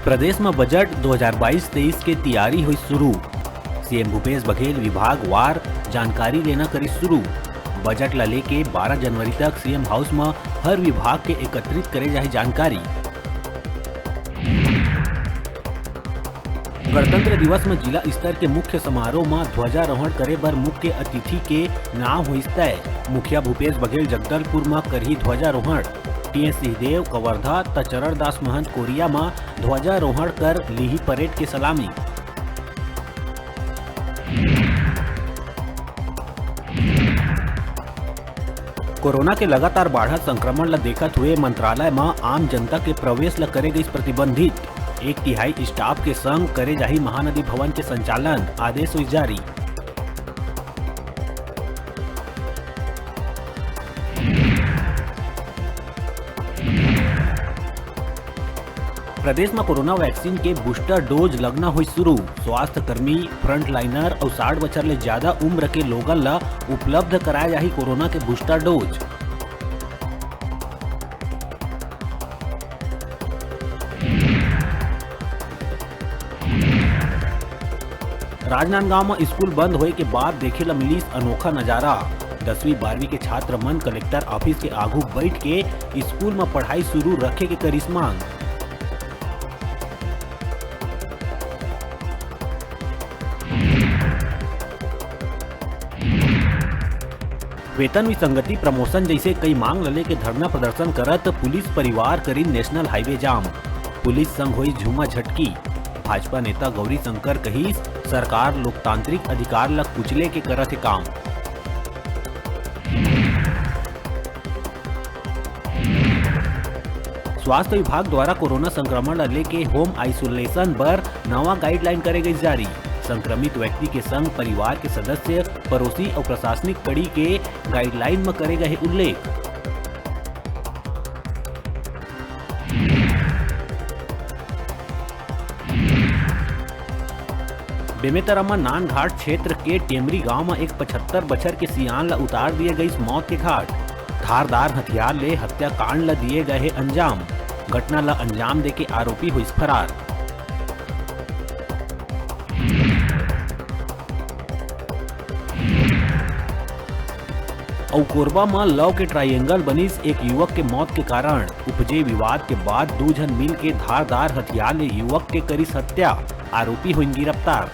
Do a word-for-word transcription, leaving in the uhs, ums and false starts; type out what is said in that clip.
प्रदेश म बजट दो हज़ार बाईस तेईस के तियारी होइस शुरू। सीएम भूपेश बघेल विभागवार जानकारी लेना करिस शुरू। बजट ल लेके बारह जनवरी तक सीएम हाउस म हर विभाग के एकत्रित करे जाही जानकारी। गणतंत्र दिवस म जिला स्तर के मुख्य समारोह म ध्वजारोहण करे बर मुख्य अतिथि के नाव होइस तय। मुखिया भूपेश बघेल जगदलपुर म करही ध्वजारोहण। टीएस सिंहदेव कवर्धा त चरणदास महंत कोरिया म ध्वजारोहण कर लिही परेड के सलामी। कोरोना के लगातार बाढ़त संक्रमण ल देखत हुए मंत्रालय म आम जनता के प्रवेश ल करे गइस प्रतिबंधित। एक तिहाई स्टाफ के संग करे जाही महानदी भवन के संचालन, आदेश होइस जारी। प्रदेश म कोरोना वैक्सीन के बूस्टर डोज लगना होइस शुरू। स्वास्थ्य कर्मी, फ्रंटलाइनर अउ साठ बछर ले ज्यादा उम्र के लोगन ल उपलब्ध कराए जाही कोरोना के बूस्टर डोज। राजनांदगांव म स्कूल बंद होए के बाद देखे ल मिलिस अनोखा नजारा। दसवीं बारहवीं के छात्र मन कलेक्टर ऑफिस के आगू बइठ के स्कूल म पढ़ाई शुरू रखे के करिस मांग। वेतन विसंगति, प्रमोशन जइसे कई मांग ल लेके धरना प्रदर्शन करत पुलिस परिवार करिन नेशनल हाईवे जाम। पुलिस संग होइस झूमा झटकी। भाजपा नेता गौरी शंकर कहिस, सरकार लोकतांत्रिक अधिकार ल कुचले के करत हे काम। स्वास्थ्य विभाग द्वारा कोरोना संक्रमण ल लेके होम आइसोलेशन बर नवा गाइडलाइन करे गइस जारी। संक्रमित व्यक्ति के संग परिवार के सदस्य, पड़ोसी अउ प्रशासनिक कड़ी के गाइडलाइन म करे गए हे उल्लेख। बेमेतरा म नानघाट क्षेत्र के टेमरी गांव म एक पचहत्तर बछर के सियान ल उतार दिए गइस मौत के घाट। धारदार हथियार ले हत्याकांड ल दिए गए हे अंजाम। घटना ल अंजाम देके आरोपी होइस फरार। अउ कोरबा म लव के ट्रायंगल बनिस एक युवक के मौत के कारण। उपजे विवाद के बाद दू झन मिल के धारदार हथियार ले युवक के करिस हत्या, आरोपी होइन गिरफ्तार।